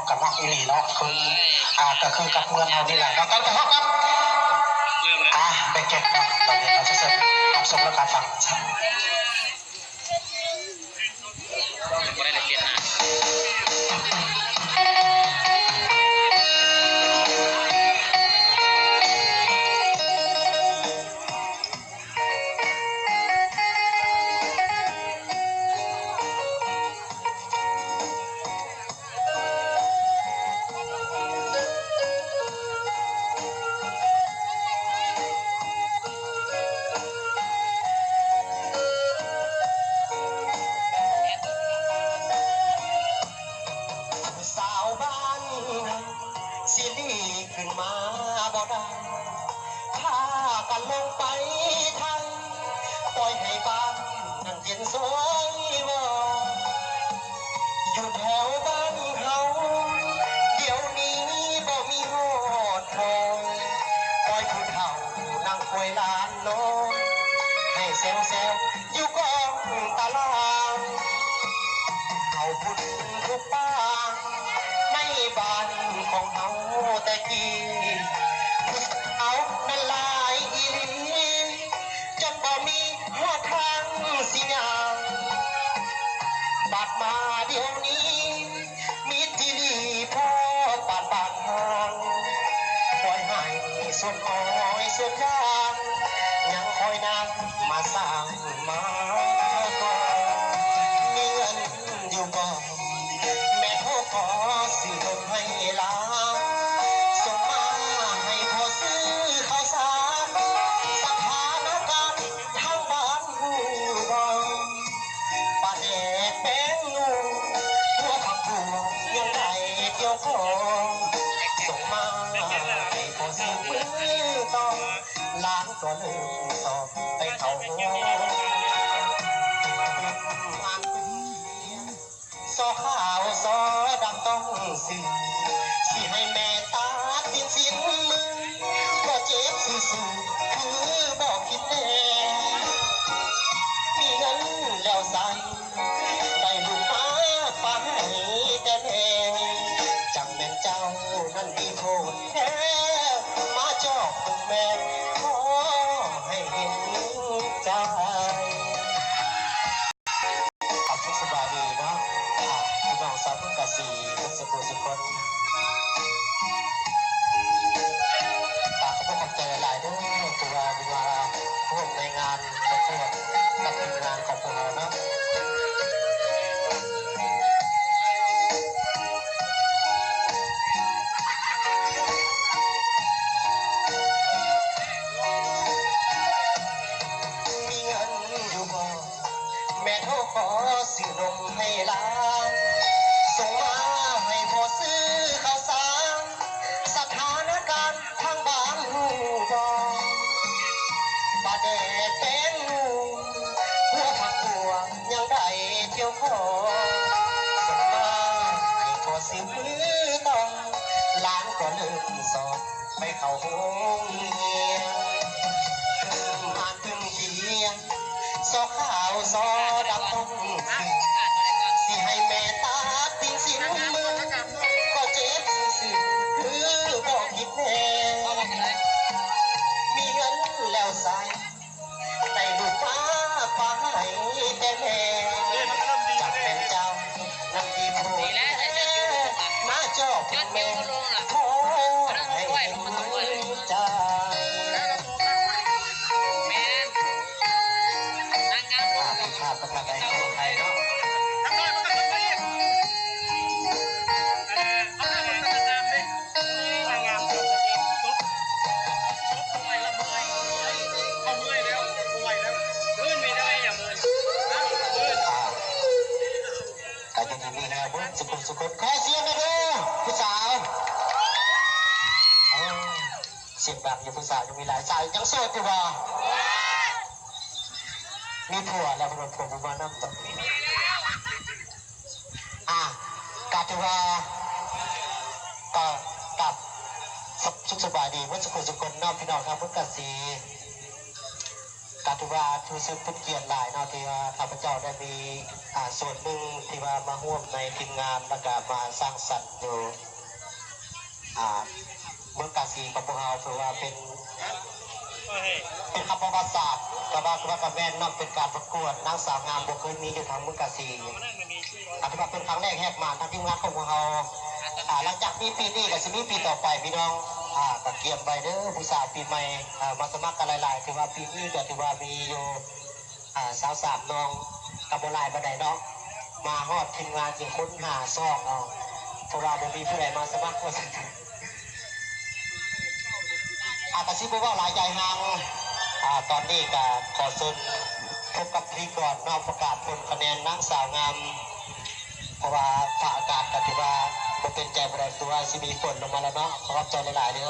ກັນເນາະ ອີ່ຫຼີເນາະ ເພິ່ນ ອ່າ ກໍຄືກັບເມືອງເຮົານີ້ແຫຼະເນາະ. ຕອນໄປເຮົາກັບ ອ່າ ແບັກເກັດເນາະ ຕອນນີ້ເຮົາຈະເຊີນຮັບຊົມ ແລະ ການຟັງ. ສາວບ້ານ ຊິຫຼີກຂຶ້ນມາບໍ່ໄດ້ ພາກັນລົງໄປໄທ ປ່ອຍໃຫ້ບ້ານນັ້ນເຢັນຊ່ອຍວອນ. ຢູ່ແຖວບ້ານເຮົາ ດຽວນີ້ບໍ່ມີຮອດພໍ່ ປ່ອຍຜູ້ເຖົ້ານັ່ງປ່ວຍຫຼານນອນ ໃຫ້ແຊວໆ ຢູ່ກ້ອງຕາລາງ ເຮົາບຸນທຸກປາງ ໃນບ້ານຂອງເຮົາແຕ່ກີ້ ຜູ້ສາວນັ້ນຫຼາຍອີ່ຫຼີ ຈົນບໍ່ມີຮອດທາງຊິຍ່າງ ບາດມາດຽວນີ້ ມິດທີ່ດີພໍປານບ້ານເຮົາ ປ່ອຍໃຫ້ສວນອ້ອຍສວນຢາງ ຍັງຄອຍນາງມາສ້າງມາກໍ່. ມີເງິນຢູ່ບໍ່ ແມ່ໂທຂໍຊື້ນົມໃຫ້ຫຼານ ສົ່ງມາໃຫ້ພໍ່ຊື້ເຂົ້າສານ ສະຖານະການທາງບ້ານຮູ້ບໍ່? ປາແດກແປ້ງນົວ ຫົວຜັກບົວຍັງໄດ້ດຽວພໍ ສົ່ງມາໃຫ້ພໍ່ຊື້ມື້ຕໍ່ ຫຼານກໍເລີ່ມສອບໄປເຂົ້າໂຮງຮຽນ ສໍຂາວ ສໍດຳຕ້ອງຊື້ ຊິໃຫ້ແມ່ຕັດຕີນສິ້ນມື ກໍເຈັບຊື່ໆ ຄືບໍ່ຄິດແນ່ ມີເງິນແລ້ວໃສ ໄດ້ລູກມາຝາກໃຫ້ແຕ່ແມ່ ຈັກແມ່ນເຈົ້ານັ້ນດີໂພດແທ້ ມາຈອບເບິ່ງແມ່ ຂໍໃຫ້ເຫັນໃຈ. ອ່າ ສຸກສະບາຍດີເນາະ ອ່າ ພີ່ນ້ອງຊາວເມືອງກາສີເບິດສູ່ຜູ້ສູ່ຄົນ ກາຂອບໃຈຫຼາຍໆເດີ ທີ່ວ່າ ທີ່ວ່າຮ່ວມໃນງານປະກວດກັບທີມງານຂອງພວກເຮົາເນາະ. ມີເງິນຢູ່ບໍ່ ແມ່ໂທຂໍຊື້ນົມໃຫ້ຫຼານ ສົ່ງມາໃຫ້ພໍ່ຊື້ເຂົ້າສານ ສະຖານະການທາງບ້ານຮູ້ບໍ່? ປາແດກແປ້ງນົວ ຫົວຜັກບົວຍັງໄດ້ທ່ຽວຂໍ ສົ່ງມາໃຫ້ພໍ່ຊື້ມື້ຕໍ່ ຫຼານກໍເລີ່ມສອບ ໄປເຂົ້າໂຮງຮຽນ ຫານຕື່ມຂຽນ ສໍຂາວ ສໍດຳຕ້ອງຊື້ ຊິໃຫ້ແມ່ຕັດຕີນສິ້ນມື ກໍເຈັບຊື່ໆ ຄືບໍ່ຄິດແນ່ ມີເງິນແລ້ວໃສ ໄດ້ລູກມາຝາກໃຫ້ແຕ່ແມ່ ຈັກແມ່ນເຈົ້ານັ້ນດີໂພດແທ້ ມາຈອບແມ່ ຂໍໃຫ້ເຫັນໃຈ. ອ່າ ເປັນພາບປະທັບໃຈຂອງໄທເນາະ. ອ່າ ກໍຢູ່ດີມີແຮງເບິດສູ່ຜູ້ສູ່ຄົນ ຂໍສຽງໜ່ອຍເດີ ຜູ້ສາວ ເອີ ສຽງດັງຢູ່ ຜູ້ສາວຍັງມີຫຼາຍ ສາວຍັງໂສດຢູ່ບໍ່? ມີຜົວແລ້ວ ເພິ່ນວ່າຜົວບໍ່ມານຳດອກ. ອ່າ ກະຖືວ່າ ກໍກັບ ສະ ສຸກສະບາຍດີເບິດສູ່ຜູ້ສູ່ຄົນເນາະ ພີ່ນ້ອງທາງເມືອງກາສີ. ກໍຖືວ່າຮູ້ສຶກເປັນກຽດຫຼາຍເນາະ ທີ່ວ່າຂ້າພະເຈົ້າໄດ້ມີ ອ່າ ສ່ວນໜຶ່ງທີ່ວ່າມາຮ່ວມໃນທີມງານ ແລ້ວກໍມາສ້າງສັນຢູ່ ອ່າ ເມືອງກາສີຂອງພວກເຮົາ ຖືວ່າເປັນ ເປັນຄຳປະຫວັດສາດ ກໍວ່າ ວ່າກໍແມ່ນເນາະ ເປັນການປະກວດນາງສາວງາມ ບໍ່ເຄີຍມີຢູ່ທາງເມືອງກາສີ ກໍຖືວ່າເປັນຄັ້ງແລກແຫກໝານທາງທີມງານຂອງພວກເຮົາ ອ່າ ຫຼັງຈາກມີປີນີ້ກໍຊິມີປີຕໍ່ໄປພີ່ນ້ອງ ອ່າ ກໍກຽມໄວ້ເດີ ຜູ້ສາວປີໃໝ່ ອ່າ ມາສະໝັກກັນຫຼາຍໆ ຖືວ່າປີນີ້ກໍຖືວ່າມີຢູ່ ອ່າ ຊາວສາມນ້ອງ ກໍບໍ່ຫຼາຍປານໃດເນາະ ມາຮອດທີມງານຊິຄົ້ນຫາຊອກເອົາ ເພາະວ່າບໍ່ມີຜູ້ໃດມາສະໝັກວ່າຊັ້ນ ອາ ກະຊິບໍ່ເວົ້າຫຼາຍໃຫຍ່ຫາງ ອາ ຕອນນີ້ກະຂໍເຊີນພົບກັບພິທີກອນເນາະ ປະກາດຜົນຄະແນນນາງສາວງາມ ເພາະວ່າຟ້າອາກາດກະຖືວ່າບໍ່ເປັນໃຈປານໃດ ຄືວ່າຊິມີຝົນລົງມາແລ້ວເນາະ ຂອບໃຈຫຼາຍໆເດີ.